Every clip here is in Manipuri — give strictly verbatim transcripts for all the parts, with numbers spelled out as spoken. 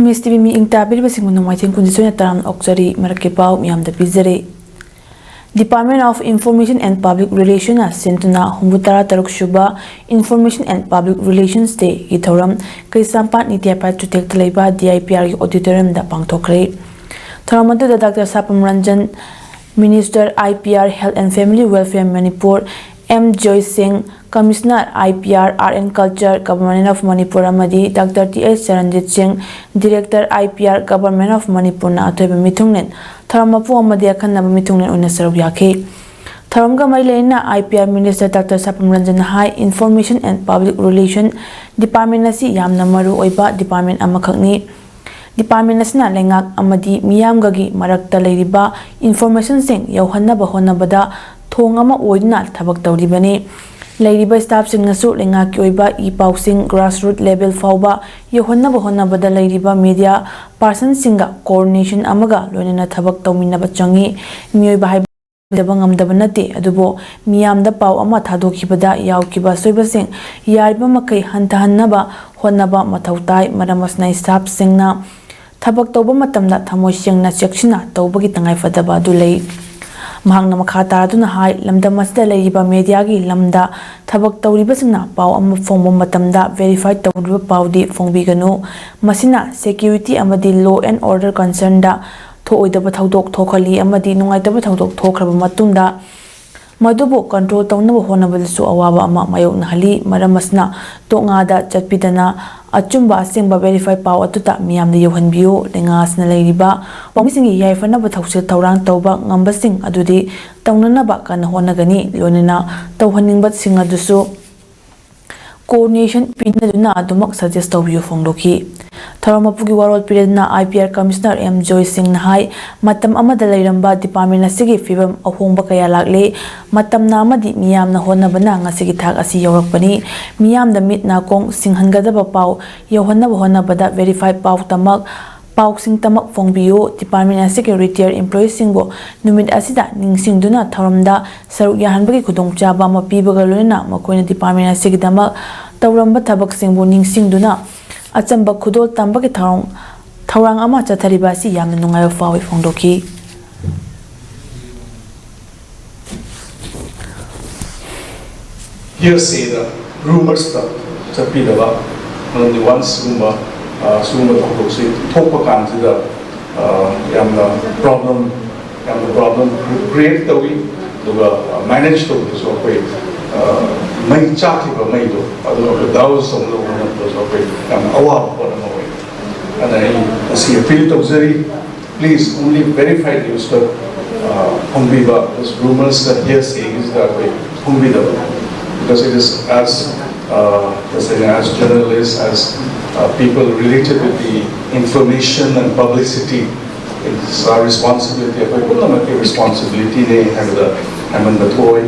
ꯃꯤꯁ ꯇꯤꯚꯤ ꯃꯤꯠꯌꯦꯡ ꯇꯥꯕꯤꯔꯤꯕꯁꯤꯡꯕꯨ ꯅꯣꯡꯃꯥꯏꯊꯦꯝ ꯀꯨꯟꯖꯤꯠ ꯁꯣꯏꯅ ꯇꯔꯥꯝꯅ ꯑꯣꯛꯆꯔꯤ꯫ ꯃꯔꯛꯀꯤ ꯄꯥꯎ ꯃꯤꯌꯥꯝꯗ ꯄꯤꯖꯔꯤ꯫ Department of Information and Public Relationsꯅ ꯁꯤꯟꯗꯨꯅ ꯍꯨꯝꯐꯨꯇꯔꯥ ꯇꯔꯨꯛ ꯁꯨꯕ Information and Public Relations Dayꯒꯤ ꯊꯧꯔꯝ ꯀꯩꯁꯥꯝꯄꯥꯠ ꯅꯤꯇꯤꯌꯥꯄꯥꯠ ꯆꯨꯊꯦꯛꯇ ꯂꯩꯕ DIPRꯒꯤ auditoriumꯗ ꯄꯥꯡꯊꯣꯛꯈ꯭ꯔꯦ꯫ ꯊꯧꯔꯝ ꯑꯗꯨꯗ doctor Sapam Ranjan, Minister, IPR, Health and Family Welfare, Manipur, M Joy Singh, Commissioner, IPR, Art and Culture, Government of Manipur ꯑꯃꯗꯤ ꯗꯥꯛꯇꯔ ꯇꯤ ꯑꯦꯁ ꯆꯔꯟꯖꯤꯠ ꯁꯤꯡ, Director, IPR, Government of Manipurꯅ ꯑꯊꯣꯏꯕ ꯃꯤꯊꯨꯡꯂꯦꯟ, ꯊꯧꯔꯝ ꯃꯄꯨ ꯑꯃꯗꯤ ꯑꯈꯟꯅꯕ ꯃꯤꯊꯨꯡꯂꯦꯟ ꯑꯣꯏꯅ ꯁꯔꯨꯛ ꯌꯥꯈꯤ꯫ ꯊꯧꯔꯝꯒ ꯃꯔꯤ ꯂꯩꯅꯅ IPR Minister ꯗꯥꯛꯇꯔ ꯁꯥꯄꯝ ꯔꯟꯖꯟꯅ ꯍꯥꯏ, Information and Public Relation Department ꯑꯁꯤ ꯌꯥꯝꯅ ꯃꯔꯨ ꯑꯣꯏꯕ department ꯑꯃꯈꯛꯅꯤ꯫ Department ꯑꯁꯤꯅ ꯂꯩꯉꯥꯛ ꯑꯃꯗꯤ ꯃꯤꯌꯥꯝꯒꯒꯤ ꯃꯔꯛꯇ ꯂꯩꯔꯤꯕ informationꯁꯤꯡ ꯌꯧꯍꯟꯅꯕ ꯍꯣꯠꯅꯕꯗ ꯊꯣꯡ ꯑꯃ ꯑꯣꯏꯗꯨꯅ ꯊꯕꯛ ꯇꯧꯔꯤꯕꯅꯤ꯫ ꯂꯩꯔꯤꯕ staffꯁꯤꯡꯅꯁꯨ ꯂꯩꯉꯥꯛꯀꯤ ꯑꯣꯏꯕ ꯏ ꯄꯥꯎꯁꯤꯡ grassroot level ꯐꯥꯎꯕ ꯌꯧꯍꯟꯅꯕ ꯍꯣꯠꯅꯕꯗ ꯂꯩꯔꯤꯕ media personꯁꯤꯡꯒ coordination ꯑꯃꯒ ꯂꯣꯏꯅꯅ ꯊꯕꯛ ꯇꯧꯃꯤꯟꯅꯕ ꯆꯪꯏ꯫ ꯃꯤꯑꯣꯏꯕ ꯍꯥꯏꯕ ꯉꯝꯗꯕ ꯅꯠꯇꯦ, ꯑꯗꯨꯕꯨ ꯃꯤꯌꯥꯝꯗ ꯄꯥꯎ ꯑꯃ ꯊꯥꯗꯣꯛꯈꯤꯕꯗ ꯌꯥꯎꯈꯤꯕ ꯑꯁꯣꯏꯕꯁꯤꯡ ꯌꯥꯔꯤꯕ ꯃꯈꯩ ꯍꯟꯊꯍꯟꯅꯕ ꯍꯣꯠꯅꯕ ꯃꯊꯧ ꯇꯥꯏ꯫ ꯃꯔꯝ ꯑꯁꯤꯅ staffꯁꯤꯡꯅ ꯊꯕꯛ ꯇꯧꯕ ꯃꯇꯝꯗ ꯊꯃꯣꯏ ꯁꯦꯡꯅ ꯆꯦꯛꯁꯤꯟꯅ ꯇꯧꯕꯒꯤ ꯇꯉꯥꯏꯐꯗꯕ ꯑꯗꯨ ꯂꯩ꯫ ꯃꯍꯥꯛꯅ ꯃꯈꯥ ꯇꯥꯔꯗꯨꯅ ꯍꯥꯏ, ꯂꯝꯗꯝ ꯑꯁꯤꯗ ꯂꯩꯔꯤꯕ mediaꯒꯤ ꯂꯝꯗ ꯊꯕꯛ ꯇꯧꯔꯤꯕꯁꯤꯡꯅ ꯄꯥꯎ ꯑꯃ ꯐꯣꯡꯕ ꯃꯇꯝꯗ verify ꯇꯧꯗ꯭ꯔꯤꯕ ꯄꯥꯎꯗꯤ ꯐꯣꯡꯕꯤꯒꯅꯨ꯫ ꯃꯁꯤꯅ security ꯑꯃꯗꯤ law and order concernꯗ ꯊꯣꯛꯑꯣꯏꯗꯕ ꯊꯧꯗꯣꯛ ꯊꯣꯛꯍꯜꯂꯤ ꯑꯃꯗꯤ ꯅꯨꯡꯉꯥꯏꯇꯕ ꯊꯧꯗꯣꯛ ꯊꯣꯛꯈ꯭ꯔꯕ ꯃꯇꯨꯡꯗ ꯃꯗꯨꯕꯨ control ꯇꯧꯅꯕ ꯍꯣꯠꯅꯕꯗꯁꯨ ꯑꯋꯥꯕ ꯑꯃ ꯃꯥꯌꯣꯛꯅꯍꯜꯂꯤ꯫ ꯃꯔꯝ ꯑꯁꯤꯅ ꯇꯣꯛꯉꯥꯗ ꯆꯠꯄꯤꯗꯅ ꯑꯆꯨꯝꯕ ꯑꯁꯦꯡꯕ verify ꯄꯥꯎ ꯑꯗꯨꯇ ꯃꯤꯌꯥꯝꯗ ꯌꯧꯍꯟꯕꯤꯌꯨ꯫ ꯂꯩꯉꯥꯛ ꯑꯁꯤꯅ ꯂꯩꯔꯤꯕ ꯄꯥꯎꯃꯤꯁꯤꯡꯒꯤ ꯌꯥꯏꯐꯅꯕ ꯊꯧꯁꯤꯜ ꯊꯧꯔꯥꯡ ꯇꯧꯕ ꯉꯝꯕꯁꯤꯡ ꯑꯗꯨꯗꯤ ꯇꯧꯅꯅꯕ ꯀꯟꯅ ꯍꯣꯠꯅꯒꯅꯤ꯫ ꯂꯣꯏꯅꯅ ꯇꯧꯍꯟꯅꯤꯡꯕꯁꯤꯡ ꯑꯗꯨꯁꯨ coordination ꯄꯤꯅꯗꯨꯅ ꯑꯗꯨꯃꯛ suggest ꯇꯧꯕꯤꯌꯨ ꯐꯣꯡꯗꯣꯛꯈꯤ꯫ ꯊꯧꯔꯝ ꯃꯄꯨꯒꯤ ꯋꯥꯔꯣꯜ ꯄꯤꯔꯗꯨꯅ IPR Commissioner M ꯖꯣꯏ ꯁꯤꯡꯅ ꯍꯥꯏ, ꯃꯇꯝ ꯑꯃꯗ ꯂꯩꯔꯝꯕ department ꯑꯁꯤꯒꯤ ꯐꯤꯕꯝ ꯑꯍꯣꯡꯕ ꯀꯌꯥ ꯂꯥꯛꯂꯦ꯫ ꯃꯇꯝꯅ ꯑꯃꯗꯤ ꯃꯤꯌꯥꯝꯅ ꯍꯣꯠꯅꯕꯅ ꯉꯁꯤꯒꯤ ꯊꯥꯛ ꯑꯁꯤ ꯌꯧꯔꯛꯄꯅꯤ꯫ ꯃꯤꯌꯥꯝꯗ ꯃꯤꯠ ꯅꯥꯀꯣꯡ ꯁꯤꯡꯍꯟꯒꯗꯕ ꯄꯥꯎ ꯌꯧꯍꯟꯅꯕ ꯍꯣꯠꯅꯕꯗ verify ꯄꯥꯎꯇꯃꯛ ꯄꯥꯎꯁꯤꯡꯇꯃꯛ ꯐꯣꯡꯕꯤꯌꯨ꯫ Department ꯑꯁꯤꯒꯤ retired employeeꯁꯤꯡꯕꯨ ꯅꯨꯃꯤꯠ ꯑꯁꯤꯗ ꯅꯤꯡꯁꯤꯡꯗꯨꯅ ꯊꯧꯔꯝꯗ ꯁꯔꯨꯛ ꯌꯥꯍꯟꯕꯒꯤ ꯈꯨꯗꯣꯡꯆꯥꯕ ꯑꯃ ꯄꯤꯕꯒ ꯂꯣꯏꯅꯅ ꯃꯈꯣꯏꯅ department ꯑꯁꯤꯒꯤꯗꯃꯛ ꯇꯧꯔꯝꯕ ꯊꯕꯛꯁꯤꯡꯕꯨ ꯅꯤꯡꯁꯤꯡꯗꯨꯅ ꯑꯆꯝꯕ ꯈꯨꯗꯣꯜ ꯇꯝꯕꯒꯤ ꯊꯧꯔꯝ ꯊꯧꯔꯥꯡ ꯑꯃ ꯆꯠꯊꯔꯤꯕ ꯑꯁꯤ ꯌꯥꯝꯅ ꯅꯨꯡꯉꯥꯏꯕ ꯐꯥꯎꯏ ꯐꯣꯡꯗꯣꯛꯈꯤ꯫ ꯍꯤꯌꯔꯁꯦꯗ, ꯔꯨꯃꯔꯁꯇ ꯆꯠꯄꯤꯗꯕ꯫ ꯃꯔꯝꯗꯤ ꯋꯥꯟꯁ ꯁꯤꯒꯨꯝꯕ ꯁꯤꯒꯨꯝꯕ ꯊꯧꯗꯣꯛꯁꯤ ꯊꯣꯛꯄ ꯀꯥꯟꯁꯤꯗ ꯌꯥꯝꯅ ꯄ꯭ꯔꯣꯕ꯭ꯂꯦꯝ ꯌꯥꯝꯅ ꯄ꯭ꯔꯣꯕ꯭ꯂꯦꯝ ꯀ꯭ꯔꯤꯌꯦꯠ ꯇꯧꯏ꯫ ꯑꯗꯨꯒ ꯃꯦꯅꯦꯖ ꯇꯧꯕꯗꯁꯨ ꯑꯩꯈꯣꯏ ꯃꯩ ꯆꯥꯛꯈꯤꯕ ꯃꯩꯗꯣ ꯑꯗꯨ ꯑꯩꯈꯣꯏ ꯗꯥꯎꯁ ꯇꯧꯅꯕ ꯍꯣꯠꯅꯕꯗꯁꯨ ꯑꯩꯈꯣꯏ ꯌꯥꯝꯅ ꯑꯋꯥꯕ ꯄꯣꯠ ꯑꯃ ꯑꯣꯏ꯫ ꯑꯗꯨꯅ ꯑꯩ ꯉꯁꯤ ꯑꯄꯤꯜ ꯇꯧꯖꯔꯤ, please only verified newsꯇ ꯐꯣꯡꯕꯤꯕ꯫ ꯔꯨꯃꯔꯁꯇ ꯍꯤꯌꯔꯁꯦꯒꯤꯁꯤꯗ ꯑꯩꯈꯣꯏ ꯐꯣꯡꯕꯤꯗꯕ, because it is as uh, as, as journalists, as uh, people related with the information and publicity, it's our responsibility, ꯑꯩꯈꯣꯏ ꯄꯨꯝꯅꯃꯛꯀꯤ ꯔꯦꯁꯄꯣꯟꯁꯤꯕꯤꯂꯤꯇꯤꯅꯦ ꯍꯥꯏꯕꯗ ꯍꯥꯏꯃꯟꯕ ꯊꯣꯛꯑꯣꯏ꯫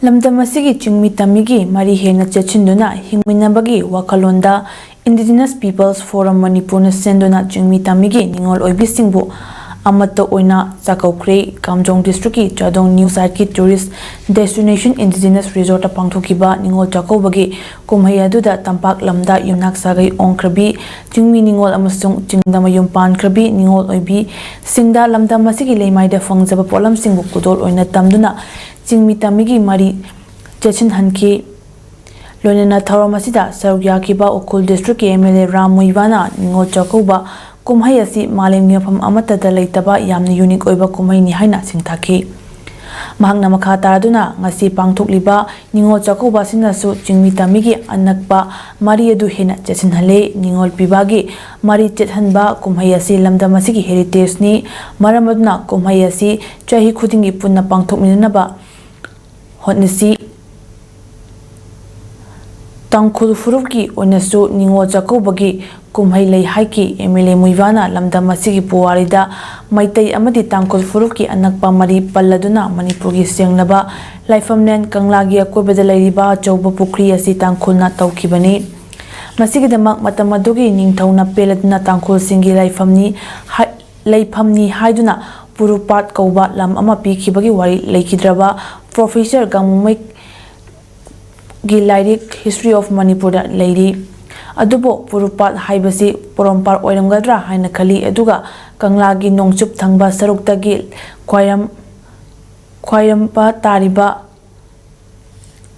ꯂꯝꯗꯝ ꯑꯁꯤꯒꯤ ꯆꯤꯡꯃꯤ ꯇꯝꯃꯤꯒꯤ ꯃꯔꯤ ꯍꯦꯟꯅ ꯆꯦꯠꯁꯤꯟꯗꯨꯅ ꯍꯤꯡꯃꯤꯟꯅꯕꯒꯤ ꯋꯥꯈꯜꯂꯣꯟꯗ Indigenous Peoples Forum ꯃꯅꯤꯄꯨꯔꯅ ꯁꯦꯝꯗꯨꯅ ꯆꯤꯡꯃꯤ ꯇꯝꯃꯤꯒꯤ ꯅꯤꯉꯣꯜ ꯑꯣꯏꯕꯤꯁꯤꯡꯕꯨ ꯑꯃꯠꯇ ꯑꯣꯏꯅ ꯆꯥꯛꯀꯧꯈ꯭ꯔꯦ꯫ ꯀꯥꯝꯖꯣꯡ ꯗꯤꯁꯇ꯭ꯔꯤꯛꯀꯤ ꯆꯥꯗꯣꯡ ꯅ꯭ꯌꯨ ꯁꯥꯏꯠꯀꯤ ꯇꯨꯔꯤꯁ ꯗꯦꯁꯇꯤꯅꯦꯁꯟ ꯏꯟꯗꯤꯖꯤꯅꯁ ꯔꯤꯖꯣꯔꯠꯇ ꯄꯥꯡꯊꯣꯛꯈꯤꯕ ꯅꯤꯉꯣꯜ ꯆꯥꯛꯀꯧꯕꯒꯤ ꯀꯨꯝꯍꯩ ꯑꯗꯨꯗ ꯇꯝꯄꯥꯛ ꯂꯝꯗ ꯌꯨꯝꯅꯥꯛ ꯁꯥꯒꯩ ꯑꯣꯟꯈ꯭ꯔꯕꯤ, ꯆꯤꯡꯃꯤ ꯅꯤꯉꯣꯜ ꯑꯃꯁꯨꯡ ꯆꯤꯡꯗ ꯃꯌꯨꯝ ꯄꯥꯟꯈ꯭ꯔꯕꯤ ꯅꯤꯉꯣꯜ ꯑꯣꯏꯕꯤꯁꯤꯡꯗ ꯂꯝꯗꯝ ꯑꯁꯤꯒꯤ ꯂꯩꯃꯥꯏꯗ ꯐꯪꯖꯕ ꯄꯣꯠꯂꯝꯁꯤꯡꯕꯨ ꯈꯨꯗꯣꯜ ꯑꯣꯏꯅ ꯇꯝꯗꯨꯅ ꯆꯤꯡꯃꯤ ꯇꯝꯃꯤꯒꯤ ꯃꯔꯤ ꯆꯦꯠꯁꯤꯟꯍꯟꯈꯤ꯫ ꯂꯣꯏꯅꯅ ꯊꯧꯔꯝ ꯑꯁꯤꯗ ꯁꯔꯨꯛ ꯌꯥꯈꯤꯕ ꯎꯈ꯭ꯔꯨꯜ ꯗꯤꯁꯇ꯭ꯔꯤꯛꯀꯤ M L A Ram ꯃꯨꯏꯕꯥꯅ Ningol Chakkouba ꯀꯨꯝꯍꯩ ꯑꯁꯤ ꯃꯥꯂꯦꯝꯒꯤ ꯃꯐꯝ ꯑꯃꯠꯇꯗ ꯂꯩꯇꯕ ꯌꯥꯝꯅ ꯌꯨꯅꯤꯛ ꯑꯣꯏꯕ ꯀꯨꯝꯍꯩꯅꯤ ꯍꯥꯏꯅ ꯁꯤꯡꯊꯥꯈꯤ꯫ ꯃꯍꯥꯛꯅ ꯃꯈꯥ ꯇꯥꯔꯗꯨꯅ ꯉꯁꯤ ꯄꯥꯡꯊꯣꯛꯂꯤꯕ ꯅꯤꯉꯣꯜ ꯆꯥꯛꯀꯧꯕ ꯑꯁꯤꯅꯁꯨ ꯆꯤꯡꯃꯤ ꯇꯝꯃꯤꯒꯤ ꯑꯅꯛꯄ ꯃꯔꯤ ꯑꯗꯨ ꯍꯦꯟꯅ ꯆꯦꯠꯁꯤꯟꯍꯜꯂꯦ꯫ ꯅꯤꯉꯣꯜ ꯄꯤꯕꯒꯤ ꯃꯔꯤ ꯆꯦꯠꯍꯟꯕ ꯀꯨꯝꯍꯩ ꯑꯁꯤ ꯂꯝꯗꯝ ꯑꯁꯤꯒꯤ ꯍꯦꯔꯤꯇꯦꯖꯅꯤ꯫ ꯃꯔꯝ ꯑꯗꯨꯅ ꯀꯨꯝꯍꯩ ꯑꯁꯤ ꯆꯍꯤ ꯈꯨꯗꯤꯡꯒꯤ ꯄꯨꯟꯅ ꯄꯥꯡꯊꯣꯛꯃꯤꯟꯅꯅꯕ ꯍꯣꯠꯅꯁꯤ꯫ ꯇꯥꯡꯈꯨꯜ ꯐꯨꯔꯨꯞꯀꯤ ꯑꯣꯏꯅꯁꯨ ꯅꯤꯉꯣꯜ ꯆꯥꯛꯀꯧꯕꯒꯤ ꯀꯨꯝꯍꯩ ꯂꯩ ꯍꯥꯏꯈꯤ꯫ ꯑꯦꯝ ꯑꯦꯜ ꯑꯦ ꯃꯨꯏꯕꯥꯅ ꯂꯝꯗꯝ ꯑꯁꯤꯒꯤ ꯄꯨꯋꯥꯔꯤꯗ ꯃꯩꯇꯩ ꯑꯃꯗꯤ ꯇꯥꯡꯈꯨꯜ ꯐꯨꯔꯨꯞꯀꯤ ꯑꯅꯛꯄ ꯃꯔꯤ ꯄꯜꯂꯗꯨꯅ ꯃꯅꯤꯄꯨꯔꯒꯤ ꯁꯦꯡꯂꯕ ꯂꯥꯏꯐꯝꯂꯦꯟ ꯀꯪꯂꯥꯒꯤ ꯑꯀꯣꯏꯕꯗ ꯂꯩꯔꯤꯕ ꯑꯆꯧꯕ ꯄꯨꯈ꯭ꯔꯤ ꯑꯁꯤ ꯇꯥꯡꯈꯨꯜꯅ ꯇꯧꯈꯤꯕꯅꯤ꯫ ꯃꯁꯤꯒꯤꯗꯃꯛ ꯃꯇꯝ ꯑꯗꯨꯒꯤ ꯅꯤꯡꯊꯧꯅ ꯄꯦꯜꯂꯗꯨꯅ ꯇꯥꯡꯈꯨꯜꯁꯤꯡꯒꯤ ꯂꯥꯏꯐꯝꯅꯤ ꯍꯥꯏ-, ꯂꯩꯐꯝꯅꯤ ꯍꯥꯏꯗꯨꯅ ꯄꯨꯔꯨꯄꯥꯠ ꯀꯧꯕ ꯂꯝ ꯑꯃ ꯄꯤꯈꯤꯕꯒꯤ ꯋꯥꯔꯤ ꯂꯩꯈꯤꯗ꯭ꯔꯕ ꯄ꯭ꯔꯣꯐꯦꯁꯔ ꯒꯥꯡꯃꯩ ꯒꯤ ꯂꯥꯏꯔꯤꯛ History of ꯃꯅꯤꯄꯨꯔꯗ ꯂꯩꯔꯤ꯫ ꯑꯗꯨꯕꯨ ꯄꯨꯔꯨꯄꯥꯠ ꯍꯥꯏꯕꯁꯤ ꯄꯣꯔꯣꯝꯄꯥꯠ ꯑꯣꯏꯔꯝꯒꯗ꯭ꯔꯥ ꯍꯥꯏꯅ ꯈꯜꯂꯤ, ꯑꯗꯨꯒ ꯀꯪꯂꯥꯒꯤ ꯅꯣꯡꯆꯨꯞ ꯊꯪꯕ ꯁꯔꯨꯛꯇꯒꯤ ꯈ꯭ꯋꯥꯏꯔꯝ ꯈ꯭ꯋꯥꯏꯔꯝꯕ ꯇꯥꯔꯤꯕ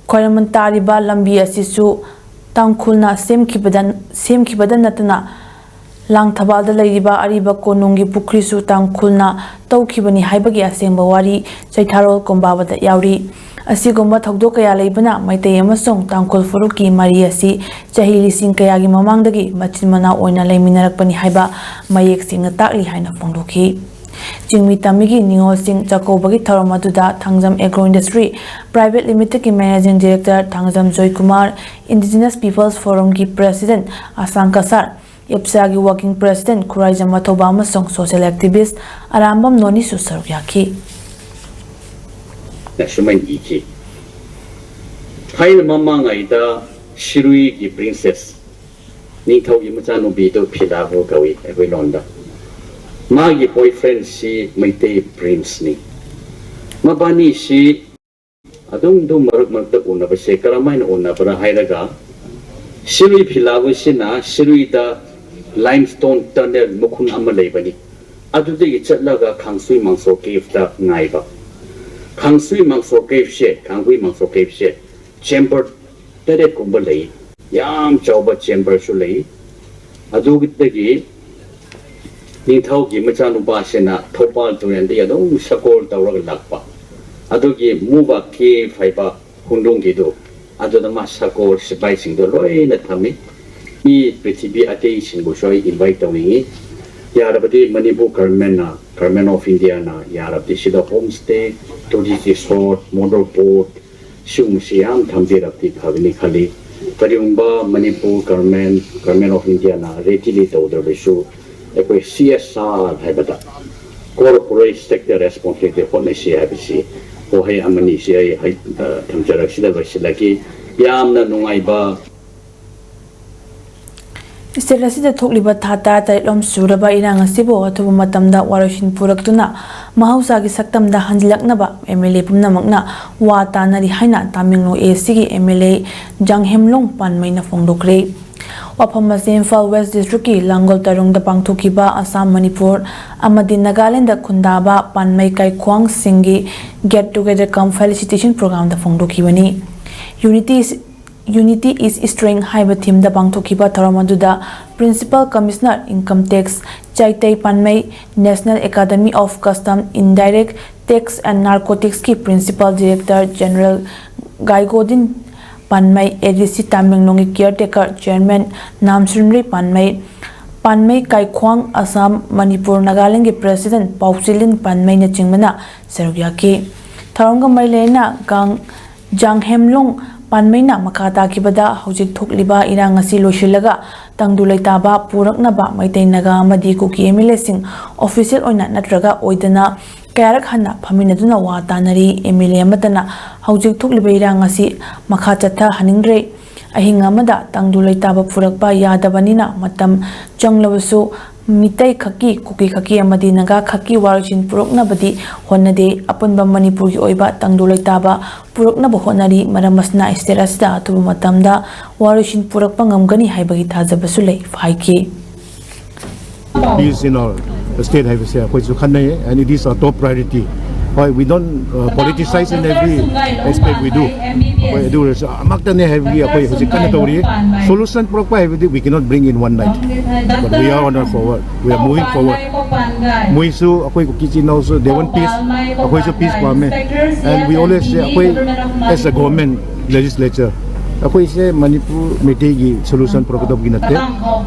ꯈ꯭ꯋꯥꯏꯔꯝꯕ ꯇꯥꯔꯤꯕ ꯂꯝꯕꯤ ꯑꯁꯤꯁꯨ ꯇꯥꯡꯈꯨꯜꯅ ꯁꯦꯝꯈꯤꯕꯗ ꯁꯦꯝꯈꯤꯕꯗ ꯅꯠꯇꯅ ꯂꯥꯡꯊꯕꯥꯜꯗ ꯂꯩꯔꯤꯕ ꯑꯔꯤꯕ ꯀꯣꯅꯨꯡꯒꯤ ꯄꯨꯈ꯭ꯔꯤꯁꯨ ꯇꯥꯡꯈꯨꯜꯅ ꯇꯧꯈꯤꯕꯅꯤ ꯍꯥꯏꯕꯒꯤ ꯑꯁꯦꯡꯕ ꯋꯥꯔꯤ ꯆꯩꯊꯥꯔꯣꯜ ꯀꯣꯝꯕꯥꯕꯗ ꯌꯥꯎꯔꯤ꯫ ꯑꯁꯤꯒꯨꯝꯕ ꯊꯧꯗꯣꯛ ꯀꯌꯥ ꯂꯩꯕꯅ ꯃꯩꯇꯩ ꯑꯃꯁꯨꯡ ꯇꯥꯡꯈꯨꯜ ꯐꯨꯔꯨꯞꯀꯤ ꯃꯔꯤ ꯑꯁꯤ ꯆꯍꯤ ꯂꯤꯁꯤꯡ ꯀꯌꯥꯒꯤ ꯃꯃꯥꯡꯗꯒꯤ ꯃꯆꯤꯟ ꯃꯅꯥꯎ ꯑꯣꯏꯅ ꯂꯩꯃꯤꯟꯅꯔꯛꯄꯅꯤ ꯍꯥꯏꯕ ꯃꯌꯦꯛ ꯁꯦꯡꯅ ꯇꯥꯛꯂꯤ ꯍꯥꯏꯅ ꯐꯣꯡꯗꯣꯛꯈꯤ꯫ ꯆꯤꯡꯃꯤ ꯇꯝꯃꯤꯒꯤ ꯅꯤꯉꯣꯜꯁꯤꯡ ꯆꯥꯛꯀꯧꯕꯒꯤ ꯊꯧꯔꯝ ꯑꯗꯨꯗ Thangjam Agro Industry Private Limited ꯀꯤ Managing Director Thangjam Joykumar, Indigenous Peoples Forum ꯒꯤ President ꯑꯁꯥꯡ ꯀꯁꯥꯔ, ꯏꯞꯁꯥꯒꯤ Working President ꯈꯨꯔꯥꯏꯖꯝ ꯃꯊꯧꯕ ꯑꯃꯁꯨꯡ social activist ꯑꯔꯥꯝꯕꯝ ꯅꯣꯅꯤꯁꯨ ꯁꯔꯨꯛ ꯌꯥꯈꯤ꯫ ꯅ ꯁꯨꯃꯥꯏꯅ ꯏꯈꯤ꯫ ꯊꯥꯏꯅ ꯃꯃꯥꯡꯉꯩꯗ ꯁꯤꯔꯨꯏꯒꯤ princess, ꯅꯤꯡꯊꯧꯒꯤ ꯃꯆꯥꯅꯨꯄꯤꯗꯨ ꯐꯤꯂꯥꯕꯨ ꯀꯧꯏ ꯑꯩꯈꯣꯏ ꯂꯣꯟꯗ꯫ ꯃꯥꯒꯤ boyfriend ꯁꯤ ꯃꯩꯇꯩ prince ꯅꯤ꯫ ꯃꯕꯥꯅꯤꯁꯤ ꯑꯗꯨꯝ ꯑꯗꯨꯝ ꯃꯔꯛ ꯃꯔꯛꯇ ꯎꯅꯕꯁꯦ ꯀꯔꯝꯍꯥꯏꯅ ꯎꯅꯕ꯭ꯔꯥ ꯍꯥꯏꯔꯒ, ꯁꯤꯔꯨꯏ ꯐꯤꯂꯥꯕꯨꯁꯤꯅ ꯁꯤꯔꯨꯏꯗ limestone tunnel ꯃꯈꯨꯟ ꯑꯃ ꯂꯩꯕꯅꯤ꯫ ꯑꯗꯨꯗꯒꯤ ꯆꯠꯂꯒ ꯈꯥꯡꯁꯨꯏ ꯃꯥꯡꯁꯣ cave ꯇ ꯉꯥꯏꯕ꯫ ꯈꯥꯡꯁꯨꯏ ꯃꯥꯡꯁꯣ cave ꯁꯦ, ꯈꯥꯡꯁꯨꯏ ꯃꯥꯡꯁꯣ cave ꯁꯦ chamber ꯇꯔꯦꯠ ꯀꯨꯝꯕ ꯂꯩ꯫ ꯌꯥꯝ ꯆꯥꯎꯕ chamber ꯁꯨ ꯂꯩ꯫ ꯑꯗꯨꯗꯒꯤ ꯅꯤꯡꯊꯧꯒꯤ ꯃꯆꯥꯅꯨꯄꯥꯁꯤꯅ ꯊꯧꯕꯥꯜ ꯇꯨꯔꯦꯜꯗꯒꯤ ꯑꯗꯨꯝ ꯁꯒꯣꯜ ꯇꯧꯔꯒ ꯂꯥꯛꯄ꯫ ꯑꯗꯨꯒꯤ ꯃꯨꯕ cave ꯍꯥꯏꯕ ꯈꯨꯡꯒꯪꯒꯤꯗꯨ, ꯑꯗꯨꯗ ꯃꯥ ꯁꯒꯣꯜ ꯁꯤꯐꯥꯏꯁꯤꯡꯗꯣ ꯂꯣꯏꯅ ꯊꯝꯃꯤ꯫ ꯃꯤ ꯄ꯭ꯔꯤꯊꯤꯕꯤ ꯑꯇꯩꯁꯤꯡꯕꯨꯁꯨ ꯑꯩ invite ꯇꯧꯅꯤꯡꯉꯤ꯫ ꯌꯥꯔꯕꯗꯤ ꯃꯅꯤꯄꯨꯔ government ꯅ, Government of India ꯅ ꯌꯥꯔꯕꯗꯤ ꯁꯤꯗ home stay, tourist resort, motor boat, ꯁꯤꯒꯨꯝꯕꯁꯤ ꯌꯥꯝ ꯊꯝꯕꯤꯔꯕꯗꯤ ꯐꯒꯅꯤ ꯈꯜꯂꯤ꯫ ꯀꯔꯤꯒꯨꯝꯕ Manipur government, Government of India ꯅ readily ꯇꯧꯗ꯭ꯔꯕꯁꯨ, ꯑꯩꯈꯣꯏ C S R ꯍꯥꯏꯕꯗ, corporate sector responsibility ꯍꯣꯠꯅꯁꯤ ꯍꯥꯏꯕꯁꯤ ꯋꯥꯍꯩ ꯑꯃꯅꯤꯁꯤ ꯑꯩ ꯍꯥꯏ-, ꯑ, ꯊꯝꯖꯔꯒ ꯁꯤꯗ ꯂꯣꯏꯁꯤꯜꯂꯒꯦ꯫ ꯌꯥꯝꯅ ꯅꯨꯡꯉꯥꯏꯕ꯫ ꯁ꯭ꯇꯦꯠ ꯑꯁꯤꯗ ꯊꯣꯛꯂꯤꯕ ꯊꯥ ꯇꯔꯥꯇꯔꯦꯠꯂꯣꯝ ꯁꯨꯔꯕ ꯏꯔꯥꯡ ꯑꯁꯤꯕꯨ ꯑꯊꯨꯕ ꯃꯇꯝꯗ ꯋꯥꯔꯣꯏꯁꯤꯟ ꯄꯨꯔꯛꯇꯨꯅ ꯃꯍꯧꯁꯥꯒꯤ ꯁꯛꯇꯝꯗ ꯍꯟꯖꯤꯜꯂꯛꯅꯕ ꯑꯦꯝ ꯑꯦꯜ ꯑꯦ ꯄꯨꯝꯅꯃꯛꯅ ꯋꯥ ꯇꯥꯅꯔꯤ ꯍꯥꯏꯅ ꯇꯥꯃꯦꯡꯂꯣꯡ ꯑꯦ ꯁꯤꯒꯤ ꯑꯦꯝ ꯑꯦꯜ ꯑꯦ ꯖꯥꯡꯍꯦꯝꯂꯣꯡ ꯄꯥꯟꯃꯩꯅ ꯐꯣꯡꯗꯣꯛꯈ꯭ꯔꯦ꯫ ꯋꯥꯐꯝ ꯑꯁꯤ ꯏꯝꯐꯥꯜ ꯋꯦꯁ ꯗꯤꯁꯇ꯭ꯔꯤꯛꯀꯤ ꯂꯥꯡꯒꯣꯜ ꯇꯔꯨꯡꯗ ꯄꯥꯡꯊꯣꯛꯈꯤꯕ ꯑꯁꯥꯝ, ꯃꯅꯤꯄꯨꯔ ꯑꯃꯗꯤ Nagaland ꯈꯨꯟꯗꯥꯕ ꯄꯥꯟꯃꯩ ꯀꯥꯏꯈ꯭ꯋꯥꯡꯁꯤꯡꯒꯤ Get Together cum Felicitation Programꯗ ꯐꯣꯡꯗꯣꯛꯈꯤꯕꯅꯤ꯫ Unity is Unity is Strength ꯍꯥꯏꯕ ꯊꯤꯝꯗ ꯄꯥꯡꯊꯣꯛꯈꯤꯕ ꯊꯧꯔꯝ ꯑꯗꯨꯗ Principal Commissioner Income Tax ꯆꯥꯏꯇꯩ ꯄꯥꯟꯃꯩ, National Academy of Custom, Indirect Tax and Narcoticsꯀꯤ Principal Director General ꯒꯥꯏꯒꯣꯗꯤꯟ ꯄꯥꯟꯃꯩ, ꯑꯦ ꯗꯤ ꯁꯤ ꯇꯥꯃꯦꯡꯂꯣꯡꯒꯤ Caretaker Chairman ꯅꯥꯝꯁꯨꯟꯔꯤ ꯄꯥꯟꯃꯩ, ꯄꯥꯟꯃꯩ ꯀꯥꯏꯈ꯭ꯋꯥꯡ Assam, Manipur, ꯅꯥꯒꯥꯂꯦꯟꯒꯤ President ꯄꯥꯎꯆꯤꯂꯤꯟ ꯄꯥꯟꯃꯩꯅꯆꯤꯡꯕꯅ ꯁꯔꯨꯛ ꯌꯥꯈꯤ꯫ ꯊꯧꯔꯝꯒ ꯃꯔꯤ ꯂꯩꯅꯅ ꯒꯥꯡ ꯖꯥꯡꯍꯦꯝꯂꯣꯡ ꯄꯥꯟꯃꯩꯅ ꯃꯈꯥ ꯇꯥꯈꯤꯕꯗ, ꯍꯧꯖꯤꯛ ꯊꯣꯛꯂꯤꯕ ꯏꯔꯥꯡ ꯑꯁꯤ ꯂꯣꯏꯁꯤꯜꯂꯒ ꯇꯪꯗꯨ ꯂꯩꯇꯥꯕ ꯄꯨꯔꯛꯅꯕ ꯃꯩꯇꯩ, ꯅꯥꯒꯥ ꯑꯃꯗꯤ ꯀꯨꯀꯤ ꯑꯦꯝ ꯑꯦꯜ ꯑꯦꯁꯤꯡ official ꯑꯣꯏꯅ ꯅꯠꯇ꯭ꯔꯒ ꯑꯣꯏꯗꯅ ꯀꯌꯥꯔꯛ ꯍꯟꯅ ꯐꯝꯃꯤꯟꯅꯗꯨꯅ ꯋꯥ ꯇꯥꯅꯔꯤ꯫ ꯑꯦꯝ ꯑꯦꯜ ꯑꯦ ꯑꯃꯠꯇꯅ ꯍꯧꯖꯤꯛ ꯊꯣꯛꯂꯤꯕ ꯏꯔꯥꯡ ꯑꯁꯤ ꯃꯈꯥ ꯆꯠꯊꯍꯟꯅꯤꯡꯗ꯭ꯔꯦ꯫ ꯑꯍꯤꯡ ꯑꯃꯗ ꯇꯪꯗꯨ ꯂꯩꯇꯥꯕ ꯄꯨꯔꯛꯄ ꯌꯥꯗꯕꯅꯤꯅ ꯃꯇꯝ ꯆꯪꯂꯕꯁꯨ ꯃꯤꯇꯩ ꯈꯛꯀꯤ, ꯀꯨꯀꯤ ꯈꯛꯀꯤ ꯑꯃꯗꯤ ꯅꯥꯒꯥ ꯈꯛꯀꯤ ꯋꯥꯔꯣꯏꯁꯤꯟ ꯄꯨꯔꯛꯅꯕꯗꯤ ꯍꯣꯠꯅꯗꯦ꯫ ꯑꯄꯨꯟꯕ ꯃꯅꯤꯄꯨꯔꯒꯤ ꯑꯣꯏꯕ ꯇꯪꯗꯨ ꯂꯩꯇꯥꯕ ꯄꯨꯔꯛꯅꯕ ꯍꯣꯠꯅꯔꯤ꯫ ꯃꯔꯝ ꯑꯁꯤꯅ state ꯑꯁꯤꯗ ꯑꯊꯨꯕ ꯃꯇꯝꯗ ꯋꯥꯔꯣꯏꯁꯤꯟ ꯄꯨꯔꯛꯄ ꯉꯝꯒꯅꯤ ꯍꯥꯏꯕꯒꯤ ꯊꯥꯖꯕꯁꯨ ꯂꯩ ꯍꯥꯏꯈꯤ꯫ Peace in our state ꯍꯥꯏꯕꯁꯦ ꯑꯩꯈꯣꯏꯁꯨ ꯈꯟꯅꯩ, and it is our top priority. ꯍꯣꯏ, we don't uh, politicize in every aspect we do. ꯍꯣꯏ, ꯑꯗꯨ ꯑꯣꯏꯔꯁꯨ ꯑꯃꯛꯇꯅꯦ ꯍꯥꯏꯕꯒꯤ ꯑꯩꯈꯣꯏ ꯍꯧꯖꯤꯛ ꯀꯟꯅ ꯇꯧꯔꯤ꯫ Solution ꯄꯨꯔꯛꯄ ꯍꯥꯏꯕꯗꯤ we cannot bring in one night, but we are on our forward, we are moving forward. ꯃꯣꯏꯁꯨ ꯑꯩꯈꯣꯏ ꯀꯨꯀꯤ ꯏꯆꯤꯟ ꯏꯅꯥꯎꯁꯨ they want peace, ꯑꯩꯈꯣꯏꯁꯨ peace ꯄꯥꯝꯃꯦ, and we always say ꯑꯩꯈꯣꯏ as a government, legislature, ꯑꯩꯈꯣꯏꯁꯦ ꯃꯅꯤꯄꯨꯔ ꯃꯩꯇꯩꯒꯤ solution ꯄꯨꯔꯛꯀꯗꯕꯒꯤ ꯅꯠꯇꯦ,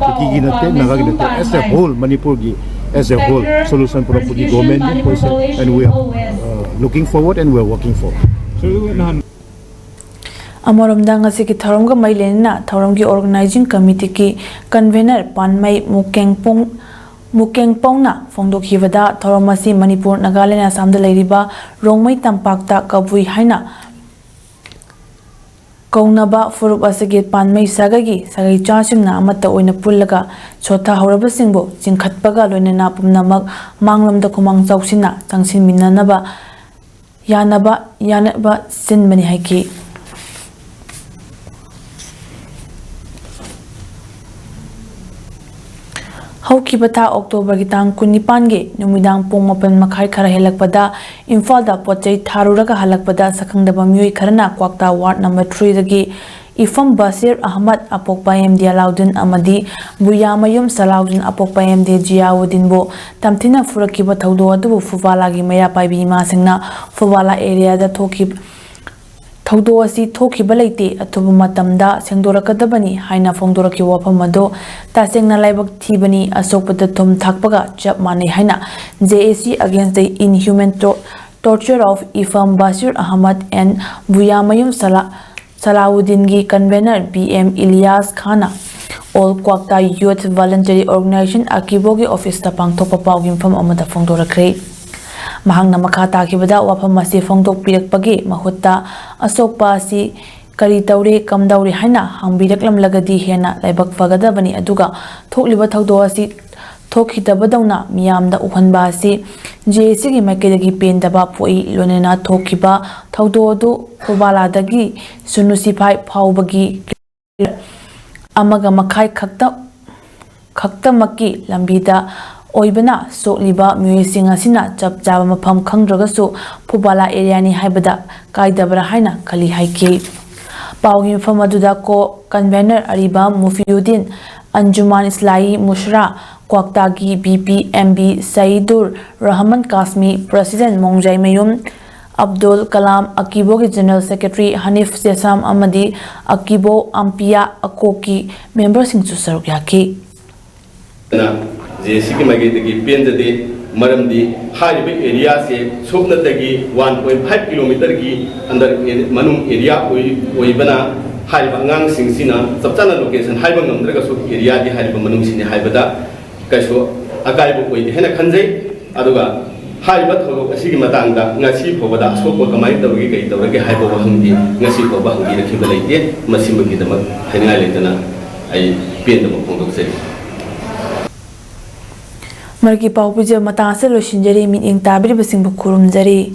ꯀꯨꯀꯤꯒꯤ ꯅꯠꯇꯦ, ꯅꯥꯒꯥꯒꯤ ꯅꯠꯇꯦ, as a whole ꯃꯅꯤꯄꯨꯔꯒꯤ as a whole solution ꯄꯨꯔꯛꯄꯒꯤ government ꯑꯩꯈꯣꯏꯁꯦ, and we are uh, looking forward and we are working forward. ꯑꯃꯔꯣꯝꯗ ꯉꯁꯤꯒꯤ ꯊꯧꯔꯝꯒ ꯃꯔꯤ ꯂꯩꯅꯅ ꯊꯧꯔꯝꯒꯤ organizing committeeꯒꯤ convener ꯄꯥꯟꯃꯩ ꯃꯨꯀꯦꯡꯄꯣꯡ ꯃꯨꯀꯦꯡꯄꯣꯡꯅ ꯐꯣꯡꯗꯣꯛꯈꯤꯕꯗ, ꯊꯧꯔꯝ ꯑꯁꯤ ꯃꯅꯤꯄꯨꯔ, ꯅꯥꯒꯥꯂꯦꯟ, ꯑꯁꯥꯝꯗ ꯂꯩꯔꯤꯕ ꯔꯣꯡꯃꯩ ꯇꯝꯄꯥꯛꯇ ꯀꯕꯨꯏ ꯍꯥꯏꯅ ꯀꯧꯅꯕ ꯐꯨꯔꯨꯞ ꯑꯁꯤꯒꯤ ꯄꯥꯟꯃꯩ ꯁꯥꯒꯩꯒꯤ ꯁꯥꯒꯩ ꯆꯥꯁꯤꯡꯅ ꯑꯃꯠꯇ ꯑꯣꯏꯅ ꯄꯨꯜꯂꯒ ꯁꯣꯠꯊꯍꯧꯔꯕꯁꯤꯡꯕꯨ ꯆꯤꯡꯈꯠꯄꯒ ꯂꯣꯏꯅꯅ ꯄꯨꯝꯅꯃꯛ ꯃꯥꯡꯂꯣꯝꯗ ꯈꯨꯃꯥꯡ ꯆꯥꯎꯁꯤꯟꯅ ꯆꯪꯁꯤꯟꯃꯤꯟꯅꯅꯕ ꯌꯥꯅꯕ ꯌꯥꯅꯕ ꯁꯤꯟꯕꯅꯤ ꯍꯥꯏꯈꯤ꯫ ꯍꯧꯈꯤꯕ ꯊꯥ ꯑꯣꯛꯇꯣꯕꯔꯒꯤ ꯇꯥꯡ ꯀꯨꯟꯅꯤꯄꯥꯟꯒꯤ ꯅꯨꯃꯤꯗꯥꯡ ꯄꯨꯡ ꯃꯥꯄꯟ ꯃꯈꯥꯏ ꯈꯔ ꯍꯦꯜꯂꯛꯄꯗ ꯏꯝꯐꯥꯜꯗ ꯄꯣꯠ ꯆꯩ ꯊꯥꯔꯨꯔꯒ ꯍꯜꯂꯛꯄꯗ ꯁꯛꯈꯪꯗꯕ ꯃꯤꯑꯣꯏ ꯈꯔꯅ ꯀ꯭ꯋꯥꯛꯇꯥ ꯋꯥꯔꯗ ꯅꯝꯕꯔ ꯊ꯭ꯔꯤꯗꯒꯤ ꯏꯐꯝ ꯕꯁꯤꯔ ꯑꯍꯃꯗ ꯑꯄꯣꯛꯄ ꯑꯦꯝ ꯗꯤ ꯑꯂꯥꯎꯗꯤꯟ ꯑꯃꯗꯤ ꯕꯨꯌꯥꯃꯌꯨꯝ ꯁꯂꯥꯎꯗꯤꯟ ꯑꯄꯣꯛꯄ ꯑꯦꯝ ꯗꯤ ꯖꯤꯌꯥꯎꯗꯤꯟꯕꯨ ꯇꯝꯊꯤꯅ ꯐꯨꯔꯛꯈꯤꯕ ꯊꯧꯗꯣꯛ ꯑꯗꯨꯕꯨ ꯐꯨꯕꯥꯂꯥꯒꯤ ꯃꯩꯔꯥ ꯄꯥꯏꯕꯤ ꯏꯃꯥꯁꯤꯡꯅ ꯐꯨꯕꯥꯂꯥ ꯑꯦꯔꯤꯌꯥꯗ ꯊꯣꯛꯈꯤꯕ ꯊꯧꯗꯣꯛ ꯑꯁꯤ ꯊꯣꯛꯈꯤꯕ ꯂꯩꯇꯦ, ꯑꯊꯨꯕ ꯃꯇꯝꯗ ꯁꯦꯡꯗꯣꯔꯛꯀꯗꯕꯅꯤ ꯍꯥꯏꯅ ꯐꯣꯡꯗꯣꯔꯛꯈꯤꯕ ꯋꯥꯐꯝ ꯑꯗꯨ ꯇꯁꯦꯡꯅ ꯂꯥꯏꯕꯛ ꯊꯤꯕꯅꯤ, ꯑꯁꯣꯛꯄꯗ ꯊꯨꯝ ꯊꯥꯛꯄꯒ ꯆꯞ ꯃꯥꯟꯅꯩ ꯍꯥꯏꯅ J A C Against the Inhuman Tor-, Torture of Ifam Bashir Ahmad and Buyamayum ꯁꯂꯥ-, ꯁꯂꯥꯎꯗꯤꯟꯒꯤ convener B M Ilyas Khanꯅ All Kwakta Youth Voluntary Organization ꯑꯀꯤꯕꯣꯒꯤ ꯑꯣꯐꯤꯁꯇ ꯄꯥꯡꯊꯣꯛꯄ ꯄꯥꯎꯒꯤ ꯃꯐꯝ ꯑꯃꯗ ꯐꯣꯡꯗꯣꯔꯛꯈ꯭ꯔꯦ꯫ ꯃꯍꯥꯛꯅ ꯃꯈꯥ ꯇꯥꯈꯤꯕꯗ ꯋꯥꯐꯝ ꯑꯁꯤ ꯐꯣꯡꯗꯣꯛꯄꯤꯔꯛꯄꯒꯤ ꯃꯍꯨꯠꯇ ꯑꯁꯣꯛꯄ ꯑꯁꯤ ꯀꯔꯤ ꯇꯧꯔꯦ, ꯀꯝꯗꯧꯔꯦ ꯍꯥꯏꯅ ꯍꯪꯕꯤꯔꯛꯂꯝꯂꯒꯗꯤ ꯍꯦꯟꯅ ꯂꯥꯏꯕꯛ ꯐꯒꯗꯕꯅꯤ, ꯑꯗꯨꯒ ꯊꯣꯛꯂꯤꯕ ꯊꯧꯗꯣꯛ ꯑꯁꯤ ꯊꯣꯛꯈꯤꯗꯕꯗꯧꯅ ꯃꯤꯌꯥꯝꯗ ꯎꯍꯟꯕ ꯑꯁꯤ J A Cꯒꯤ ꯃꯥꯏꯀꯩꯗꯒꯤ ꯄꯦꯟꯗꯕ ꯄꯣꯛꯏ꯫ ꯂꯣꯏꯅꯅ ꯊꯣꯛꯈꯤꯕ ꯊꯧꯗꯣꯛ ꯑꯗꯨ ꯐꯨꯕꯥꯂꯥꯗꯒꯤ ꯁꯨꯅꯨ ꯁꯤꯐꯥꯏ ꯐꯥꯎꯕꯒꯤ ꯑꯃꯒ ꯃꯈꯥꯏ ꯈꯛꯇ, ꯈꯛꯇꯃꯛꯀꯤ ꯂꯝꯕꯤꯗ ꯑꯣꯏꯕꯅ ꯁꯣꯛꯂꯤꯕ ꯃꯤꯑꯣꯏꯁꯤꯡ ꯑꯁꯤꯅ ꯆꯞ ꯆꯥꯕ ꯃꯐꯝ ꯈꯪꯗ꯭ꯔꯒꯁꯨ ꯐꯨꯕꯥꯂꯥ ꯑꯦꯔꯤꯌꯥꯅꯤ ꯍꯥꯏꯕꯗ ꯀꯥꯏꯗꯕ꯭ꯔꯥ ꯍꯥꯏꯅ ꯈꯜꯂꯤ ꯍꯥꯏꯈꯤ꯫ ꯄꯥꯎꯒꯤ ꯃꯐꯝ ꯑꯗꯨꯗ ꯀꯣ ꯀꯟꯚꯦꯅꯔ ꯑꯔꯤꯕ ꯃꯨꯐꯤꯌꯨꯗꯤꯟ, ꯑꯟꯖꯨꯃꯥꯟ ꯏꯁꯂꯥꯏ ꯃꯨꯁ꯭ꯔꯥ, ꯀ꯭ꯋꯥꯛꯇꯥꯒꯤ B P M B Sayidur Rahman Kasmi, president Mongjaimayum Abdul Kalam, ꯑꯀꯤꯕꯣꯒꯤ ꯖꯦꯅꯔꯦꯜ ꯁꯦꯀ꯭ꯔꯦꯇꯔꯤ ꯍꯅꯤꯐ ꯖꯦꯁꯥꯝ ꯑꯃꯗꯤ ꯑꯀꯤꯕꯣ ꯑꯝꯄꯤꯌꯥ ꯑꯀꯣꯛꯀꯤ ꯃꯦꯝꯕꯔꯁꯤꯡꯁꯨ ꯁꯔꯨꯛ ꯌꯥꯈꯤ꯫ J A Cꯒꯤ ꯃꯥꯏꯀꯩꯗꯒꯤ ꯄꯦꯟꯖꯗꯦ, ꯃꯔꯝꯗꯤ ꯍꯥꯏꯔꯤꯕ ꯑꯦꯔꯤꯌꯥꯁꯦ ꯁꯨꯞꯅꯇꯒꯤ one point five kilometerꯒꯤ under area, ꯃꯅꯨꯡ ꯑꯦꯔꯤꯌꯥ ꯑꯣꯏ-, ꯑꯣꯏꯕꯅ ꯍꯥꯏꯔꯤꯕ ꯑꯉꯥꯡꯁꯤꯡꯁꯤꯅ ꯆꯞ ꯆꯥꯅ location ꯍꯥꯏꯕ ꯉꯝꯗ꯭ꯔꯒꯁꯨ ꯑꯦꯔꯤꯌꯥꯗꯤ ꯍꯥꯏꯔꯤꯕ ꯃꯅꯨꯡꯁꯤꯅꯤ ꯍꯥꯏꯕꯗ ꯀꯩꯁꯨ ꯑꯀꯥꯏꯕ ꯑꯣꯏꯗꯦ ꯍꯥꯏꯅ ꯈꯟꯖꯩ꯫ ꯑꯗꯨꯒ ꯍꯥꯏꯔꯤꯕ ꯊꯧꯗꯣꯛ ꯑꯁꯤꯒꯤ ꯃꯇꯥꯡꯗ ꯉꯁꯤ ꯐꯥꯎꯕꯗ ꯑꯁꯣꯛꯄ ꯀꯃꯥꯏꯅ ꯇꯧꯔꯤꯒꯦ, ꯀꯔꯤ ꯇꯧꯔꯒꯦ ꯍꯥꯏꯕ ꯋꯥꯍꯪꯗꯤ ꯉꯁꯤ ꯐꯥꯎꯕ ꯍꯪꯕꯤꯔꯛꯈꯤꯕ ꯂꯩꯇꯦ꯫ ꯃꯁꯤꯃꯒꯤꯗꯃꯛ ꯍꯥꯏꯅꯤꯡꯉꯥꯏ ꯂꯩꯇꯅ ꯑꯩ ꯄꯦꯟꯗꯕ ꯐꯣꯡꯗꯣꯛꯆꯔꯤ꯫ ꯃꯔꯛꯀꯤ ꯄꯥꯎ ꯄꯤꯖꯕ ꯃꯇꯥꯡ ꯑꯁꯤꯗ ꯂꯣꯏꯁꯤꯟꯖꯔꯤ꯫ ꯃꯤꯠꯌꯦꯡ ꯇꯥꯕꯤꯔꯤꯕꯁꯤꯡꯕꯨ ꯈꯨꯔꯨꯝꯖꯔꯤ꯫